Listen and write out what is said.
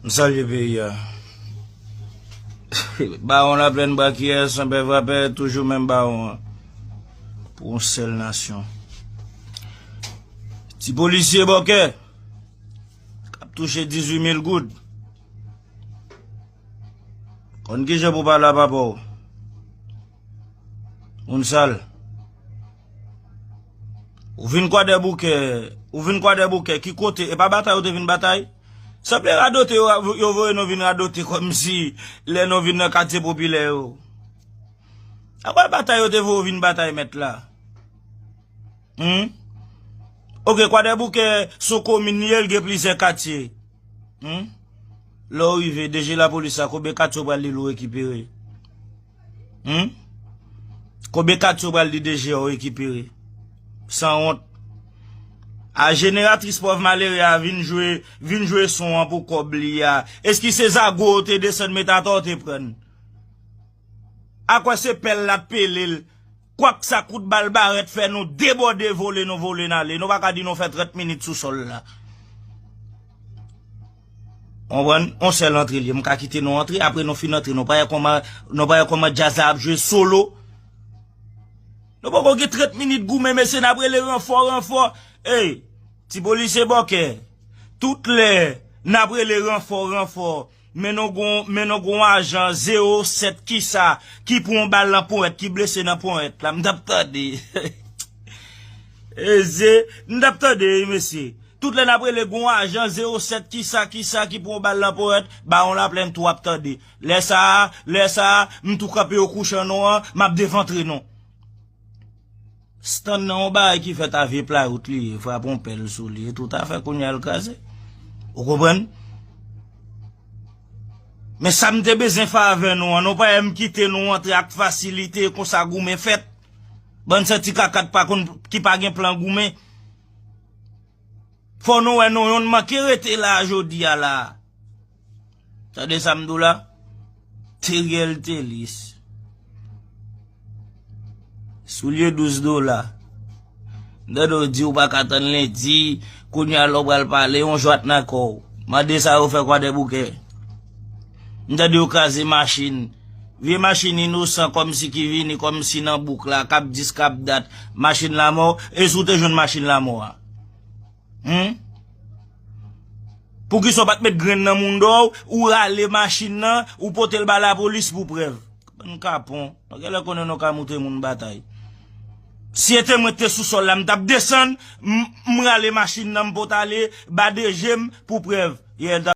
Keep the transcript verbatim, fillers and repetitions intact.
M salye peyi a. Bawon Laplèn Brakyè, Sanpè Vrapè, toujou menm bawon an. Pou yon sèl nasyon. Ti polisye bòkè k ap touche dizuit mil goud. Konn kijan pou pale a papa w. Moun sal. Ou vin Kwadèboukè, ou vin Kwadèboukè, ki kote? E pa batay ou te vin batay? Sanble radote yo, yo voye nou vin radote kòmsi lè nou vin nan katye popilè yo. Akwè batay yo te voye w vin batay mèt la? Hmm? Oke, Kwadèboukè se yon komin li ye, l gen plizyè katye. Hmm? Lè w rive, D G lapolis la, konbyen katye w pral di l ou rekipere? Hmm? Konbyen katye w pral di D G a w rekipere? Sanwont. A jeneratris pòv malere a vin jwe, vin jwe son an pou kòb li a. Èske se zago w te desann met atò w te prann? Akwè se pèl la t pele l. Kwak sa kout bal barèt fè nou debòde vole nou vole n ale. Nou pa ka di nou fè trant minit sou sòl la. Konprann? On sèl antre li ye. M ka kite nou antre, apre nou fin antre. Nou pa wè kòman, nou pa wè kòman djaz la ap jwe solo. Nou poko gen trant minit goumen, mesye, n ap rele ranfò, ranfò. Ey, ti polisye bòkè. Tout lè n ap rele ranfò, ranfò. Men nou gon, men nou gon ajan zewo sèt kisa ki pran yon bal nan ponyèt, ki blese nan ponyèt la, m t ap tande. Eze, m t ap tande, wi, mesye. Tout lè n ap rele gon ajan zewo sèt kisa, kisa ki pran yon bal nan ponyèt, Bawon Laplèn tou ap tande. Lè sa a, lè sa a, m tou kanpe yo kouche nou an, m ap devantre nou. Stand nan yon bagay ki fèt a vye playout li ye, frape yon pèl sou li, e tout afè kounye a l kraze. Ou konprann? Men sa m te bezwen fè avè nou an, nou pa wè m kite nou antre ak fasilite, konsa goumen fèt. Bann santi kaka k pa konn, ki pa gen plan goumen. Fò nou wè nou yonn manke rete la a jodi a la a. Tande sa m di w la? Teriel Telis. Soulye douz dola. M tande w di w pa ka tann lendi, kounye a lè w pral pale, yon jwat nan kò w. Mande sa yo fè Kwadèboukè. M tande yo kraze machin. Vye machin inosan kòmsi ki vini kòmsi nan bouk la, k ap dis, k ap dat. Machin lanmò, e si w te jwenn machin lanmò a? Hmm? Poukisa w pa t met grenn nan mounda w, ou rale machin nan, ou pote l ba lapolis pou prèv? Bann kapon, nou genlè konnen nou ka moutre moun batay. Si se te mwen ki te sou sòl la, m t ap desann, m, m rale machin nan, m pote ale ba D G m pou prèv. Yè, l t ap